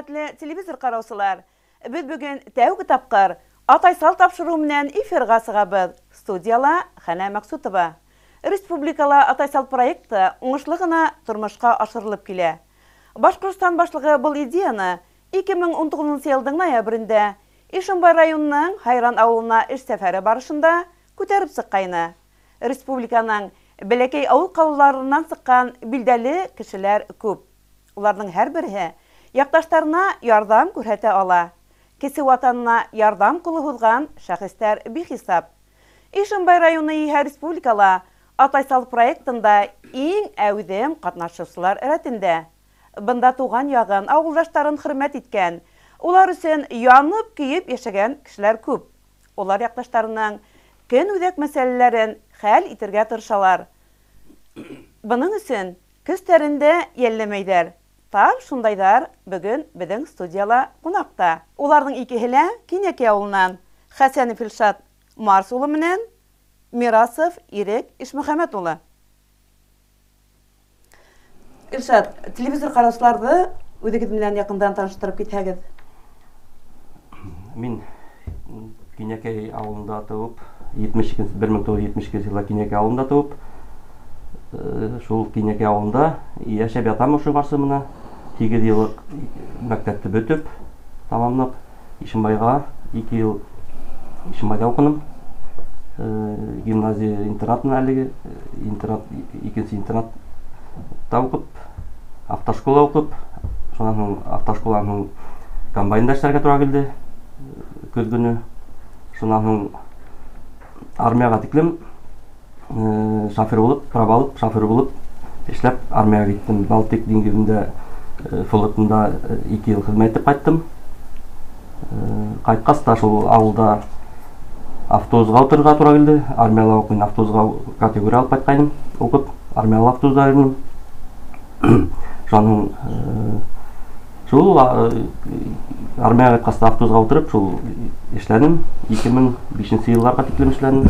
Хөрмәтле телевизор ҡараусылар, беҙ бөгөн тәүге тапҡыр Атайсал тапшырыуы менән эфирға сығабыҙ. Студияла Хәнә Мәҡсүтова. Республикала Атайсал проекты уңышлы ғына тормошҡа ашырылып килә. Башҡортостан башлығы был идеяны 2019 йылдың ноябрендә Ишембай районының Һайран ауылына эш сәфәре барышында күтәреп сыҡҡайны. Республиканың бәләкәй ауыл ҡалаларынан сыҡҡан билдәле кешеләр күп. Уларҙың һәр береһе яҡташтарына ярҙам күрһәтә ала. Кесе ватанына ярҙам ҡулы һуҙған шәхестәр бихисап. Ишембай районы иһә республикала Атайсал проектында иң әүҙем ҡатнашыусылар рәтендә. Бында туған яғын, ауылдаштарын хөрмәт иткән, улар өсөн янып көйөп йәшәгән кешеләр күп. Улар яҡташтарының көн үҙәк мәсьәләләрен хәл итергә тырышалар. Бының өсөн көстәрен дә йәлләмәйҙәр. Тап шундайҙар бөгөн беҙҙең студияла ҡунаҡта. Уларҙың икеһе лә Кинйәкәй ауылынан. Хәсәнов Илшат Марс улы менән Мирасов Ирек Ишмөхәмәт улы. Илшат, телевизор ҡараусыларҙы үҙегеҙ менән яҡындан таныштырып китһәгеҙ. Мин Кинйәкәй ауылында тыуып, 1972 йылда Кинйәкәй ауылында тыуып, шул Кинйәкәй ауылында йәшәп ятам ошо барсы менән. 8 йыллыҡ мәктәпте бөтөп, тамамлап, Ишембайға 2 йыл Ишембайҙа уҡыным. Гимназия интернатына әлеге, интернат, икенсе интернатта уҡып, автошкола уҡып, шунан һуң автошколанан һуң комбайнда эшләргә тура килде көҙ көнө. Шунан һуң армияға тиклем шофер булып, права алып, шофер булып эшләп армияға киттем. Балтик диңгеҙендә флотында 2 йыл хеҙмәт итеп ҡайттым. Ҡайтҡас та шул ауылда автобусға ултырырға тура килде. Армияла уҡ мин автобусға категория алып ҡайтҡайным, уҡып, армияла автобусда йөрөнөм. Шунан һуң шул армияға ҡайтҡас та автобусға ултырып шул эшләнем. 2005 йылларға тиклем эшләнем.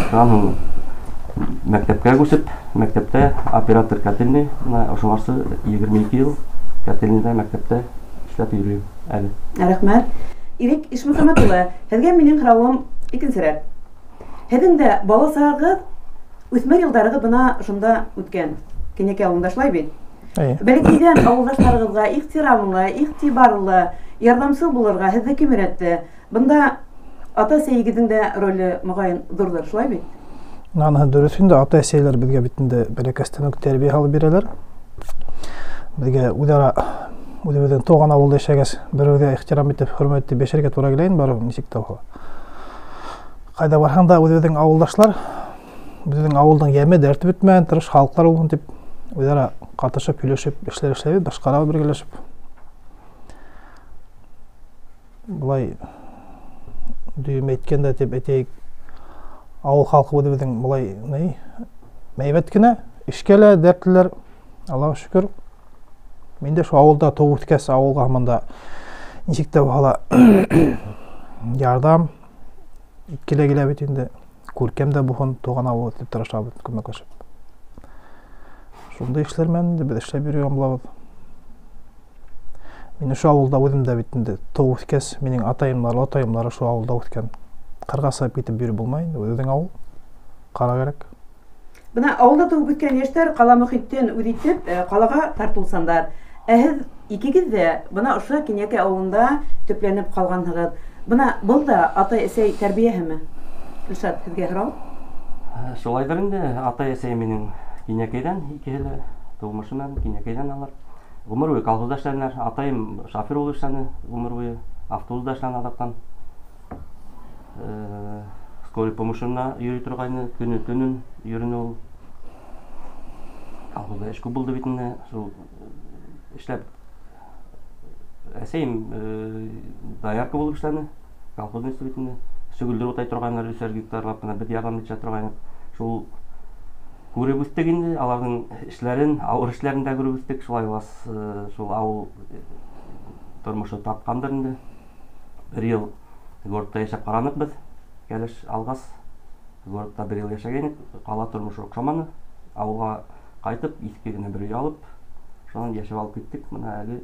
Шунан һуң мәктәпкә күсеп, мәктәптә оператор котельный, бына ошоңарсы 22 йыл котельныйҙа мәктәптә эшләп йөрөйөм әле. Рәхмәт. Ирек Ишмөхәмәт улы, һеҙгә минең һорауым икенсерәк. Һеҙҙең дә бала сағығыҙ, үҫмер йылдарығыҙ бына шунда үткән. Кинйәкәй ауылында шулай бит? Бәләкәйҙән ауылдаштарығыҙға ихтирамлы, иғтибарлы, ярҙамсыл булырға һеҙҙе кем өйрәтте? Бында ата-әсәйегеҙҙең дә роле моғайын ҙурҙыр, шулай бит? Аныһы дөрөҫ инде, ата-әсәйләр беҙгә бит инде бәләкәстән үк тәрбиә һалып бирәләр. Беҙгә үҙара үҙебеҙҙең тыуған ауылда йәшәгәс, бер-беребеҙгә ихтирам итеп, хөрмәт итеп йәшәргә тура килә инде, барыбер нисек тә булһа. Ҡайҙа барһаң да үҙебеҙҙең ауылдашлар, беҙҙең ауылдың йәме, дәрте бөтмәгән, тырыш халыҡтар булһын тип үҙара ҡатышып, һөйләшеп, эшләр эшләйбеҙ, башҡарабыҙ бергәләшеп. Былай дөйөм әйткәндә тип әйтәйек, ауыл халҡы үҙебеҙҙең былай ни, мәйбәт кенә, эшкә лә дәртлеләр, Аллаға шөкөр. Мин дә шул ауылда тыуып үҫкәс, ауылға һаман да нисек тә булһа ла ярҙам иткелә килә бит инде. Күркәм дә булһын, тыуған ауыл тип тырышабыҙ, күмәкләшеп. Шундай эшләр менән инде беҙ эшләп йөрөгән булабыҙ. Мин ошо ауылда үҙем дә бит инде тыуып үҫкәс, минең атайымдар, атайымдар ошо ауылда үҫкән. Ҡырға сығып китеп йөрөп булмай инде, үҙең ауыл ҡара кәрәк. Бына ауылда тыуып үҫкән йәштәр ҡала мөхитен үҙ итеп, ҡалаға тартылсандар. Ә һеҙ икегеҙ ҙә бына ошо Кинйәкәй ауылында төпләнеп ҡалғанһығыҙ. Бына был да атай-әсәй тәрбиәһеме? Илшат, һеҙгә һорау. Шулайҙыр инде, атай-әсәй минең Кинйәкәйҙән, икеһе лә тыумышы менән Кинйәкәйҙән алар. Ғүмер буйы колхозда эшләнеләр. Атайым шофер булып эшләне, ғүмер буйы автобуста эшләне аҙаҡтан. Скорый помощына йөрөй торғайны, көнө төнөн йөрөнө ул. Колхозда эш күп булды бит инде, шул эшләп. Әсәйем доярка булып эшләне, колхозница бит инде. Сөгөлдөр утай торғайнылар, өсәр гектарлап ҡына беҙ ярҙам итә торғайныҡ. Шул күреп үҫтек инде, аларҙың эшләрен, ауыр эшләрен дә күреп үҫтек. Шулай булғас, шул ауыл тормошо тапҡандыр инде. Бер йыл городта йәшәп ҡараныҡ беҙ, кәләш алғас, городта бер йыл йәшәгәйнек, ҡала тормошо оҡшаманы. Ауылға ҡайтып, иҫке генә бер өй алып, шунан йәшәп алып киттек. Бына әле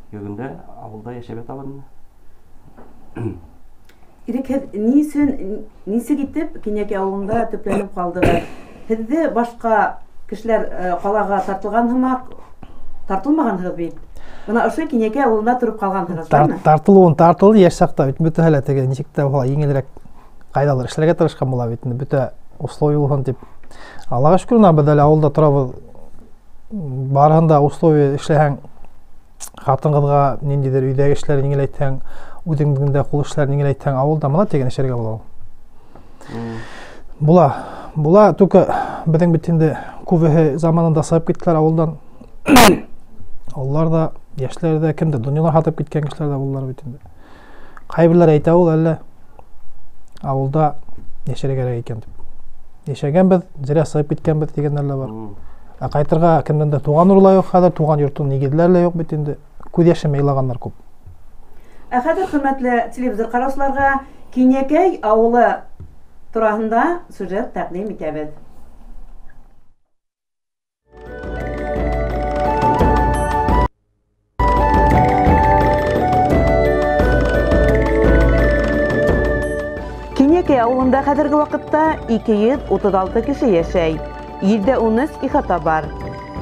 Хәзерге авылда яшәп ятабыз инде. Ирек, һеҙ ни өсөн, нисек итеп Кинйәкәй ауылында төпләнеп ҡалдығыҙ? Һеҙҙе башҡа кешеләр ҡалаға тартылған һымаҡ, тартылмағанһығыҙ бит. Бына ошо Кинйәкәй ауылында тороп ҡалғанһығыҙ, шулаймы? Тартылыуын тартылды йәш саҡта бит, бөтәһе лә теге нисек тә була, еңелерәк ҡайҙалыр эшләргә тырышҡан була бит инде, бөтә условия булһын тип. Аллаға шөкөр, бына беҙ әле ауылда торабыҙ. Барыһында условия эшләһәң, ҡатын-ҡыҙға ниндәйҙер өйҙәге эшләрен еңеләйтһәң, үҙеңдең дә ҡул эшләрен еңеләйтһәң, ауылда мына тигән эшләргә була ул. Була, була, только беҙҙең бит инде күбеһе заманында сығып киттеләр ауылдан. Олар да, йәшләр ҙә, кемдер донъялар һатып киткән кешеләр ҙә булдылар бит инде. Ҡайберләр әйтә ул, әллә ауылда йәшәргә кәрәк икән тип. Йәшәгәнбеҙ, зря сығып киткәнбеҙ тигәндәр лә бар. Ә ҡайтырға кемдән дә туған урыны юҡ хәҙер, туған йортоң нигеҙләре лә юҡ бит инде. Күҙ йәшемә илағандар күп. Ә хәҙер, хөрмәтле телевизор ҡараусыларға, Кинйәкәй ауылы тураһында сюжет тәҡдим итәбеҙ. Кинйәкәй ауылында хәҙерге ваҡытта 236 кеше йәшәй. 113 ихата бар.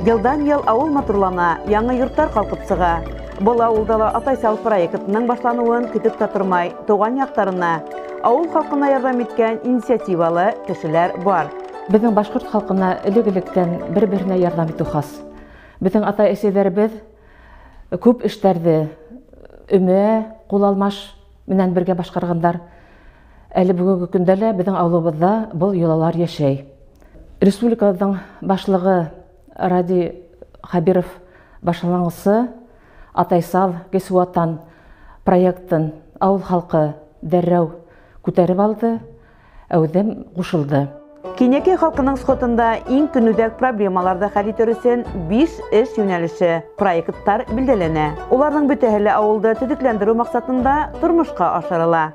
Йылдан йыл ауыл матурлана, яңы йорттар ҡалҡып сыға. Был ауылда ла Атайсал проектының башланыуын көтөп тә тормай, тыуған яҡтарына, ауыл халҡына ярҙам иткән инициативалы кешеләр бар. Беҙҙең башҡорт халҡына элек-электән бер-береһенә ярҙам итеү хас. Беҙҙең атай-әсәйҙәребеҙ күп эштәрҙе өмә, ҡулалмаш менән бергә башҡарғандар. Әле бөгөнгө көндә лә беҙҙең ауылыбыҙҙа был йолалар йәшәй. Республикабыҙҙың башлығы Радий Хәбиров башланғысы Атайсал Кесе Ватан проектын ауыл халҡы дәррәү күтәреп алды, әүҙем ҡушылды. Кинйәкәй халҡының схотында иң көнүҙәк проблемаларҙы хәл итер өсөн 5 эш йүнәлеше проекттар билдәләнә. Уларҙың бөтәһе лә ауылды төҙөкләндереү маҡсатында тормошҡа ашырыла.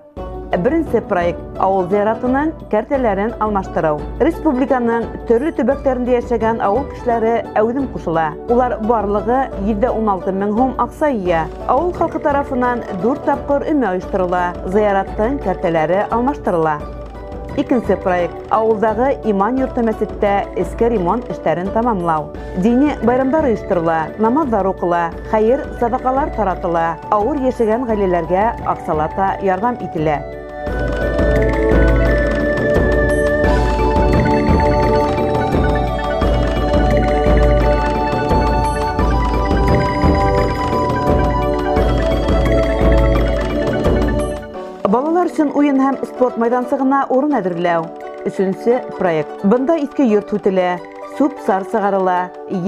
Беренсе проект ауыл зыяратының кәртәләрен алмаштырыу. Республиканың төрлө төбәктәрендә йәшәгән ауыл кешеләре әүҙем ҡушыла. Улар барлығы 116 мең һум аҡса йыя. Ауыл халҡы тарафынан 4 тапҡыр өмә ойошторола, зыяраттың кәртәләре алмаштырыла. Икенсе проект ауылдағы иман йорто мәсеттә эске ремонт эштәрен тамамлау. Дини байрамдар ойошторола, намаҙҙар уҡыла, хәйер саҙаҡалар таратыла, ауыр йәшәгән ғаиләләргә аҡсалата ярҙам ителә. Балалар өсөн уйын һәм спорт майҙансығына урын әҙерләү. Өсөнсө проект. Бында иҫке йорт һүтелә, сүп-сар сығарыла,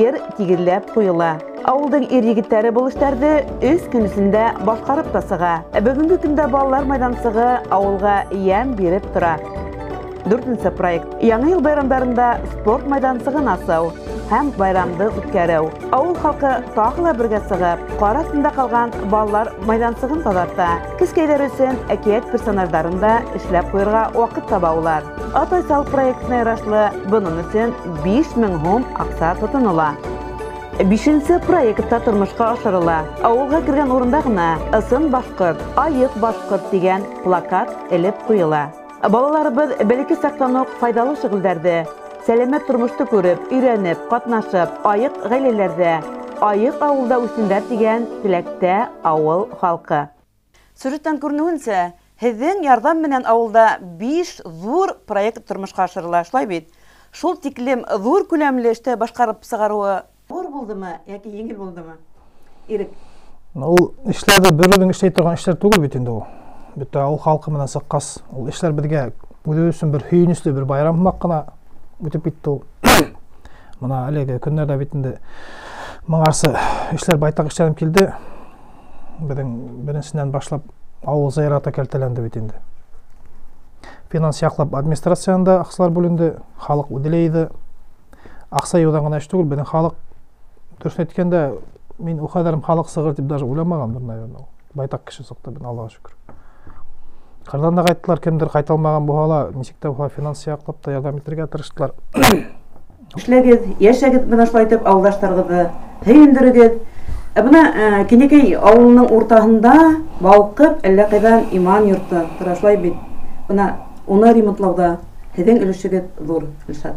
ер тигеҙләп ҡуйыла. Ауылдың ир егеттәре был эштәрҙе 3 көн эсендә башҡарып та сыға. Бөгөнгө көндә балалар майҙансығы ауылға йәм биреп тора. Дүртенсе проект. Яңы йыл байрамдарында спорт майҙансығын асыу һәм байрамды үткәреү. Ауыл халҡы тағы ла бергә сығып, ҡар аҫтында ҡалған балалар майҙансығын таҙарта. Кескәйҙәр өсөн әкиәт персонаждарын да эшләп ҡуйырға ваҡыт таба улар. Атайсал проектына ярашлы бының өсөн 5000 һум аҡса тотонола. Бишенсе проектта тормошҡа ашырыла. Ауылға кергән урында ғына Ысын башҡорт, айыҡ башҡорт тигән плакат элеп ҡуйыла. Балаларыбыҙ бәләкәй саҡтан уҡ файҙалы шөғөлдәрҙе, сәләмәт тормошто күреп, өйрәнеп, ҡатнашып, айыҡ ғаиләләрҙә, айыҡ ауылда үҫһендәр тигән теләктә ауыл халҡы. Сюжеттан күренеүенсә, һеҙҙең ярҙам менән ауылда 5 ҙур проект тормошҡа ашырыла, шулай бит? Шул тиклем ҙур күләмле эште башҡарып сығарыуы ауыр булдымы йәки еңел булдымы? Ирек. Ул эшләрҙе бер үҙең эшләй торған эштәр түгел бит инде ул. Бөтә ауыл халҡы менән сыҡҡас, ул эшләр беҙгә үҙе өсөн бер һөйөнөслө бер байрам һымаҡ ҡына үтеп китте ул. Мына әлеге көннәрҙә бит инде моңарсы эшләр байтаҡ эшләнеп килде. Беҙҙең беренсенән башлап ауыл зыяраты кәртәләнде бит инде. Финанс яҡлап администрацияһында аҡсалар бүленде, халыҡ үҙе. Аҡса йыуҙан ғына эш түгел, беҙҙең халыҡ, дөрөҫөн әйткәндә, мин ул ҡәҙәрем халыҡ сығыр тип даже уйламағандыр, наверное. Байтаҡ кеше сыҡты, беҙ Аллаға шөкөр. Ҡырҙан да ҡайттылар, кемдер ҡайта алмаған булһа ла, нисек тә булһа финанс яҡлап та ярҙам итергә тырыштылар. Эшләгеҙ, йәшәгеҙ, бына шулай итеп ауылдаштарығыҙҙы һөйөндөрөгөҙ. Бына Кинәкәй ауылының уртаһында балҡып әллә ҡайҙан иман йорто тора, шулай бит. Бына уны ремонтлауҙа һеҙҙең өлөшөгөҙ ҙур, Илшат.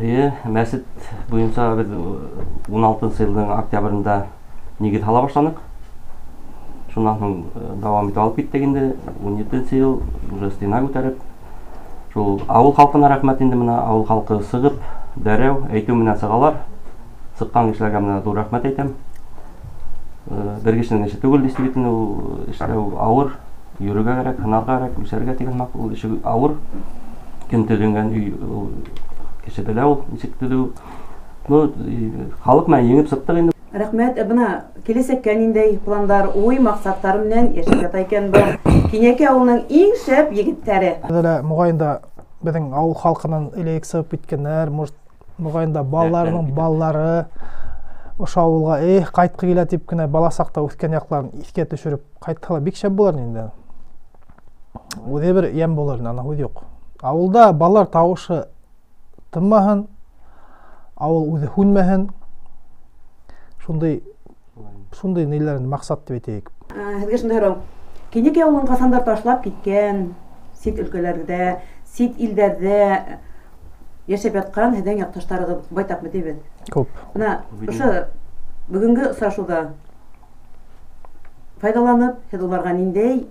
Эйе, мәсет буйынса беҙ 16-нсы йылдың октябрендә нигеҙ һала башланыҡ. Шунан һуң дауам итеп алып киттек инде. 17-нсе йыл уже стена күтәреп. Шул ауыл халҡына рәхмәт инде, бына ауыл халҡы сығып, дәррәү әйтеү менән сығалар. Сыҡҡан кешеләргә менә ҙур рәхмәт әйтәм. Бер кешенең эше түгел, действительно, ул эшләү ауыр, йөрөргә кәрәк, һынарға кәрәк, үсәргә тигән һымаҡ, ул эше ауыр. Кем төҙөнгән өй, ул кеше белә ул нисек төҙөү. Ну, халыҡ менән еңеп сыҡтыҡ инде. Рәхмәт. Бына киләсәккә ниндәй пландар, уй, маҡсаттар менән йәшәп ята икән был Кинәкәй ауылының иң шәп егеттәре? Әле моғайын да беҙҙең ауыл халҡынан элек сығып киткәндәр, может, моғайын да балаларының балалары ошо ауылға эх ҡайтҡы килә тип кенә бала саҡта үҫкән яҡларын иҫкә төшөрөп ҡайтһа ла бик шәп булыр инде. Үҙе бер йәм булыр, ана һүҙ юҡ. Ауылда балалар тауышы тынмаһын, ауыл үҙе һүнмәһен. Шундай ниләр маҡсат тип әйтәйек. Һеҙгә шундай һорау. Кинәкәй ауылын ҡасандар ташлап киткән, сит өлкәләрҙә, сит илдәрҙә йәшәп ятҡан һеҙҙең яҡташтарығыҙ байтаҡмы тибеҙ? Күп. Бына ошо бөгөнгө осрашыуҙа файҙаланып, һеҙ уларға ниндәй,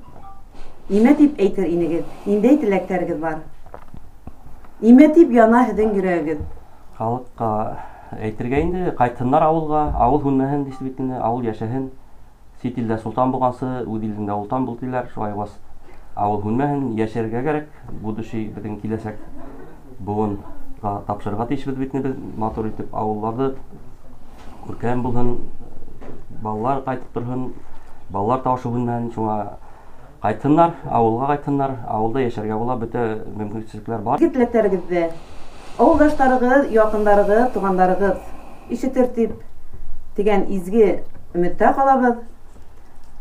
нимә тип әйтер инегеҙ? Ниндәй теләктәрегеҙ бар? Нимә тип яна һеҙҙең йөрәгегеҙ? Халыҡҡа әйтергә инде, ҡайтһындар ауылға, ауыл һүнмәһен, действительно, ауыл йәшәһен. Сит илдә солтан булғансы, үҙ илендә олтан бул тиләр. Шулай булғас, ауыл һүнмәһен, йәшәргә кәрәк. Будущий беҙҙең киләсәк быуынға тапшырырға тейешбеҙ бит инде беҙ. Матур итеп ауылларҙы күркәм булһын, балалар ҡайтып торһон, балалар тауышы һүнмәһен. Шуңа ҡайтһындар, ауылға ҡайтһындар, ауылда йәшәргә була, бөтә мөмкинселектәр бар. Изге теләктәрегеҙҙе ауылдаштарығыҙ, яҡындарығыҙ, туғандарығыҙ ишетер тип тигән изге өмөттә ҡалабыҙ.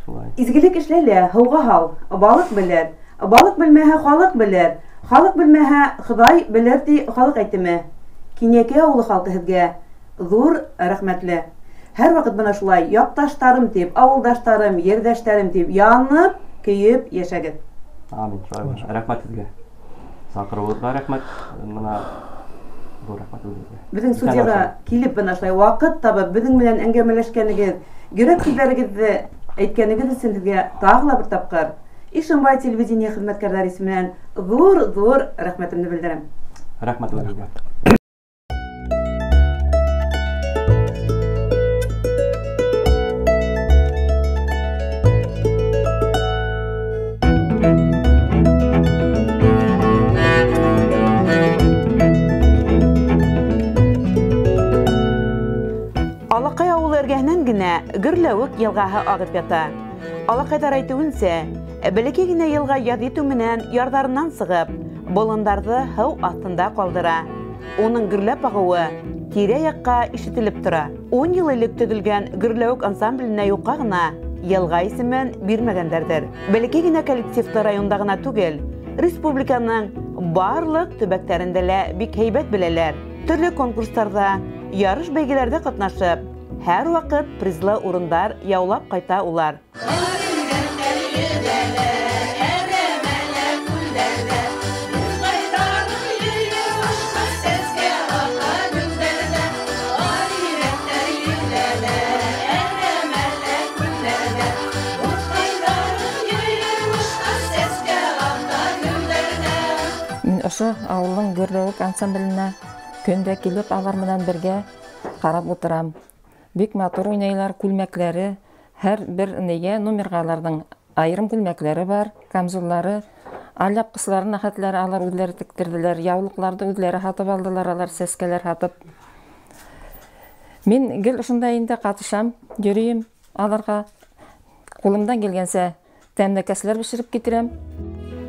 Шулай. Изгелек эшлә лә, һыуға һал, балыҡ белер, балыҡ белмәһә халыҡ белер, халыҡ белмәһә Хоҙай белер ти халыҡ әйтеме. Кинәкәй ауылы халҡы һеҙгә ҙур рәхмәтле. Һәр ваҡыт бына шулай яҡташтарым тип, ауылдаштарым, ерҙәштәрем тип янып, көйөп йәшәгеҙ. Амин. Шулай булһын. Рәхмәт һеҙгә. Саҡырыуығыҙға рәхмәт. Бына ҙур рәхмәт үҙегеҙгә. Беҙҙең студияға килеп бына шулай ваҡыт табып, беҙҙең менән әңгәмәләшкәнегеҙ, йөрәк һүҙҙәрегеҙҙе әйткәнегеҙ өсөн һеҙгә тағы ла бер тапҡыр Ишембай телевидение хеҙмәткәрҙәре исеменән ҙур-ҙур рәхмәтемде белдерәм. Рәхмәт үҙегеҙгә. Алаҡай ауылы эргәһенән генә Гөрләүек йылғаһы ағып ята. Алаҡайҙар әйтеүенсә, бәләкәй генә йылға яҙ етеү менән ярҙарынан сығып, болондарҙы һыу аҫтында ҡалдыра. Уның гөрләп ағыуы тирә-яҡҡа ишетелеп тора. 10 йыл элек төҙөлгән Гөрләүек ансамбленә юҡҡа ғына йылға исемен бирмәгәндәрҙер. Бәләкәй генә коллективты районда ғына түгел, республиканың барлыҡ төбәктәрендә лә бик һәйбәт беләләр. Төрлө конкурстарҙа, ярыш бәйгеләрҙә ҡатнашып, һәр ваҡыт призлы урындар яулап ҡайта улар. Мин ошо ауылдың Гөрләүек ансамбленә көндә килеп алар менән бергә ҡарап ултырам. Бик матур уйнайлар, күлмәкләре, һәр бер нигә номерға аларҙың айырым күлмәкләре бар, камзуллары, алъяпҡыстарын хәтләре алар үҙләре тектерҙеләр, яулыҡларҙы үҙләре һатып алдылар, алар сәскәләр һатып. Мин гел ошонда инде ҡатышам, йөрөйөм аларға. Ҡулымдан килгәнсә тәмләкәсләр бешереп китерәм.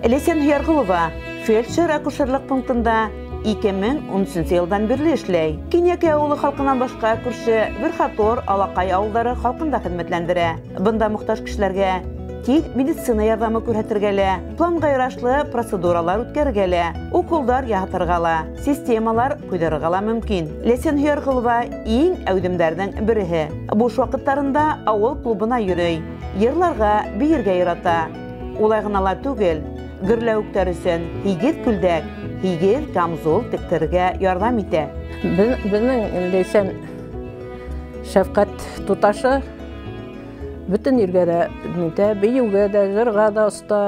Лесен Һөйәрғолова фельдшер-акушерлыҡ пунктында 2013 йылдан бирле эшләй. Кинәкәй ауылы халҡынан башҡа күрше Верхотор, Алаҡай ауылдары халҡын да хеҙмәтләндерә. Бында мохтаж кешеләргә Тиҙ медицина ярҙамы күрһәтергә лә, планға ярашлы процедуралар үткәрергә лә, уколдар яһатырға ла, системалар ҡуйҙырырға ла мөмкин. Ләйсән Һөйәрғолова иң әүҙемдәрҙең береһе. Буш ваҡыттарында ауыл клубына йөрөй, йырларға, бейергә ярата. Улай ғына ла түгел, гөрләүектәр өсөн 8 күлдәк, 8 камзул тектерергә ярҙам итә. Беҙҙең Ләйсән шәфҡәт туташы бөтөн ергә дә, бейеүгә дә, жырға да оҫта.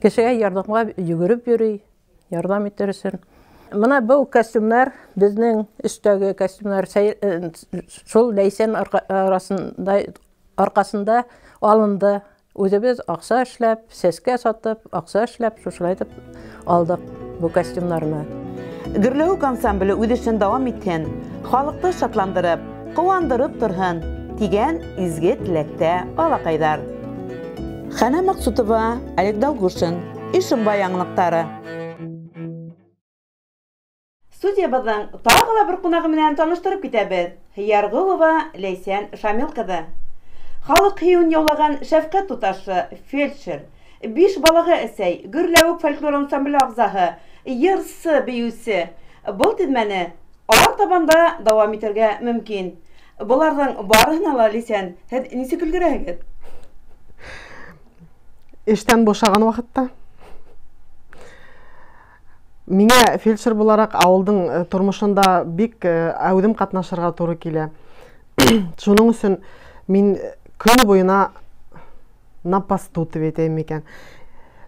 Кешегә ярҙамға йүгереп йөрөй, ярҙам итер өсөн. Мына был костюмдар, беҙҙең өҫтәге костюмдар шул Ләйсән арҡаһында алынды. Үҙебеҙ аҡса эшләп, сәскә сатып, аҡса эшләп, шушылай итеп алдыҡ был костюмдарны. Гөрләүек ансамбле үҙ эшен дауам итһен, халыҡты шатландырып, ҡыуандырып торһон тигән изге теләктә алаҡайҙар. Хәнә Маҡсутова, Олег Долгушин, Ишембай яңылыҡтары. Студиябыҙҙың тағы ла бер ҡунағы менән таныштырып китәбеҙ. Һөйәрғолова Ләйсән Шамил ҡыҙы. Халыҡ һөйөүен яулаған шәфҡәт туташы, фельдшер, 5 балаға әсәй, Гөрләүек фольклор ансамбле ағзаһы, йырсы, бейеүсе. Был теҙмәне артабан да дауам итергә мөмкин. Быларҙың барыһына ла, Ләйсән, һеҙ нисек өлгөрәһегеҙ? Эштән бушаған ваҡытта. Миңә фельдшер булараҡ ауылдың тормошонда бик әүҙем ҡатнашырға тура килә. Шуның өсөн мин көн буйына на посту тип әйтәйем икән.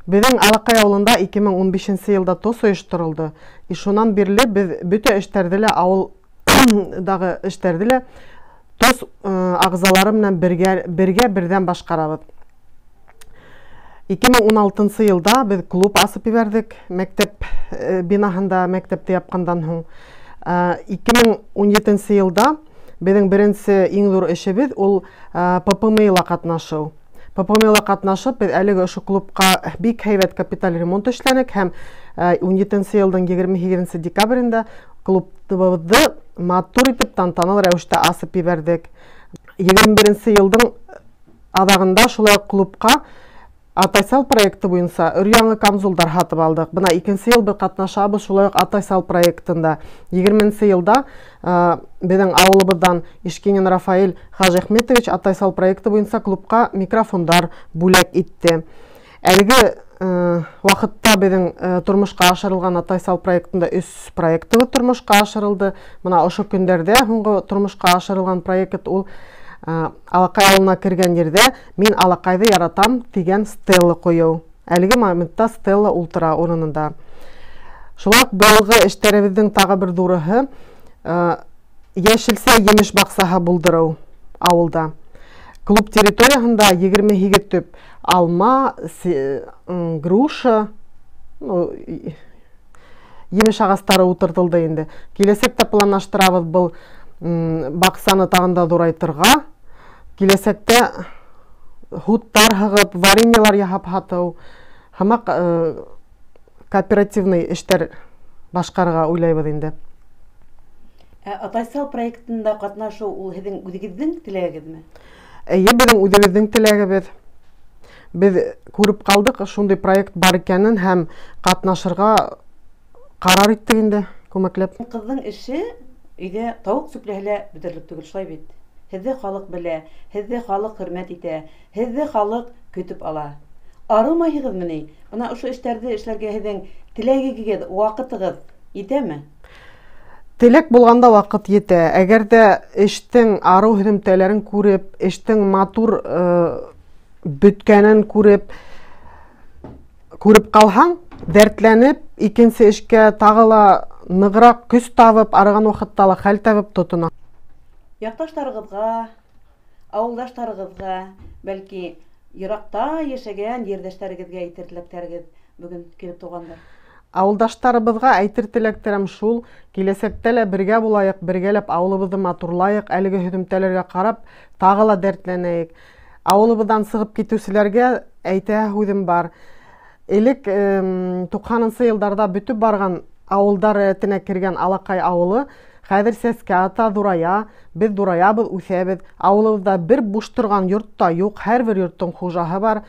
Беҙҙең Алаҡай ауылында 2015 йылда ТОС ойошторолдо. И шунан бирле беҙ бөтә эштәрҙе лә, ауылдағы эштәрҙе лә ТОС ағзалары менән бергә берҙәм башҡарабыҙ. 2016 йылда беҙ клуб асып ебәрҙек, мәктәп бинаһында, мәктәпте япҡандан һуң. 2017 йылда беҙҙең беренсе иң ҙур эшебеҙ ул ППМ-ла ҡатнашыу. ППМ-ла ҡатнашып, беҙ әлеге ошо клубҡа бик һәйбәт капиталь ремонт эшләнек һәм 17 йылдың 28 декабрендә клубыбыҙҙы матур итеп тантаналы рәүештә асып ебәрҙек. 21 йылдың аҙағында шулай уҡ клубҡа Атайсал проекты буйынса өр-яңы камзулдар һатып алдыҡ. Бына икенсе йыл беҙ ҡатнашабыҙ шулай уҡ Атайсал проектында. 20 йылда беҙҙең ауылыбыҙҙан Ишкинин Рафаэль Хажиахметович Атайсал проекты буйынса клубҡа микрофондар бүләк итте. Әлеге ваҡытта беҙҙең тормошҡа ашырылған Атайсал проектында 3 проектыбыҙ тормошҡа ашырылды. Бына ошо көндәрҙә һуңғы тормошҡа ашырылған проект ул Алаҡай ауылына кергән ерҙә «Мин Алаҡайҙы яратам» тигән стела ҡуйыу. Әлеге моментта стела ултыра урынында. Шулай уҡ быйылғы эштәребеҙҙең тағы бер ҙурыһы йәшелсә емеш баҡсаһы булдырыу ауылда. Клуб территорияһында 28 төп алма, груша, емеш ағастары ултыртылды инде. Киләсәктә планлаштырабыҙ был баҡсаны тағын да ҙурайтырға. Киләсәктә һуттар һығып, вареньелар яһап һатыу, һымаҡ кооперативный эштәр башҡарырға уйлайбыҙ инде. Атайсал проектында ҡатнашыу ул һеҙҙең үҙегеҙҙең теләгегеҙме? Эйе, беҙҙең үҙебеҙҙең теләгебеҙ. Беҙ күреп ҡалдыҡ шундай проект бар икәнен һәм ҡатнашырға ҡарар иттек инде күмәкләп. Ҡыҙҙың эше өйҙә тауыҡ сүпләһә лә бөтөрлөк түгел, шулай бит. Һеҙҙе халыҡ белә, һеҙҙе халыҡ хөрмәт итә, һеҙҙе халыҡ көтөп ала. Арымайһығыҙмы ни? Бына ошо эштәрҙе эшләргә һеҙҙең теләгегеҙ, ваҡытығыҙ етәме? Теләк булғанда ваҡыт етә. Әгәр ҙә эштең арыу һөҙөмтәләрен күреп, эштең матур бөткәнен күреп ҡалһаң, дәртләнеп, икенсе эшкә тағы ла нығыраҡ көс табып, арыған ваҡытта ла хәл табып тотона. Яҡташтарығыҙға, ауылдаштарығыҙға, бәлки йыраҡта йәшәгән ерҙәштәрегеҙгә әйтер теләктәрегеҙ бөгөн килеп тыуғандыр? Ауылдаштарыбыҙға әйтер теләктәрем шул: киләсәктә лә бергә булайыҡ, бергәләп ауылыбыҙҙы матурлайыҡ, әлеге һөҙөмтәләргә ҡарап тағы ла дәртләнәйек. Ауылыбыҙҙан сығып китеүселәргә әйтә һүҙем бар. Элек 90-нсы йылдарҙа бөтөп барған ауылдар рәтенә кергән Алаҡай ауылы Хәҙер сәскә ата, ҙурая, беҙ ҙураябыҙ, үҫәбеҙ. Ауылыбыҙҙа бер буш торған йорт та юҡ, һәр бер йорттоң хужаһы бар.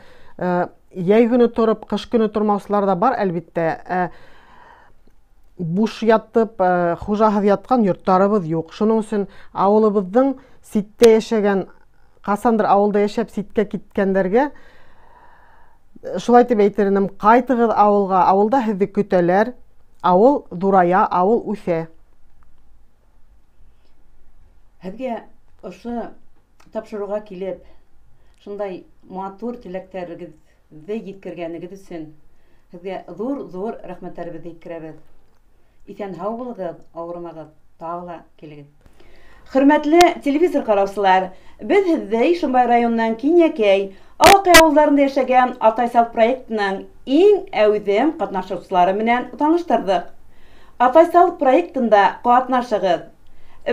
Йәй көнө тороп, ҡыш көнө тормаусылар ҙа бар, әлбиттә. Буш ятып, хужаһыҙ ятҡан йорттарыбыҙ юҡ. Шуның өсөн ауылыбыҙҙың ситтә йәшәгән, ҡасандыр ауылда йәшәп ситкә киткәндәргә шулай тип әйтер инем: ҡайтығыҙ ауылға, ауылда һеҙҙе көтәләр. Ауыл ҙурая, ауыл үҫә. Һеҙгә ошо тапшырыуға килеп, шундай матур теләктәрегеҙҙе еткергәнегеҙ өсөн һеҙгә ҙур-ҙур рәхмәттәребеҙҙе еткерәбеҙ. Иҫән-һау булығыҙ, ауырымағыҙ, тағы ла килегеҙ. Хөрмәтле телевизор ҡараусылар, беҙ һеҙҙе Ишембай районынан Кинйәкәй, Алаҡай ауылдарында йәшәгән Атайсал проектының иң әүҙем ҡатнашыусылары менән таныштырҙыҡ. Атайсал проектында ҡатнашығыҙ.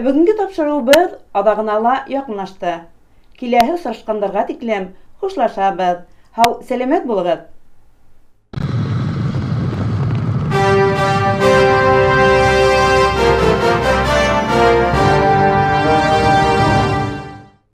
Бөгөнгө тапшырыуыбыҙ аҙағына ла яҡынлашты. Киләһе осрашҡандарға тиклем хушлашабыҙ. Һау, сәләмәт булығыҙ.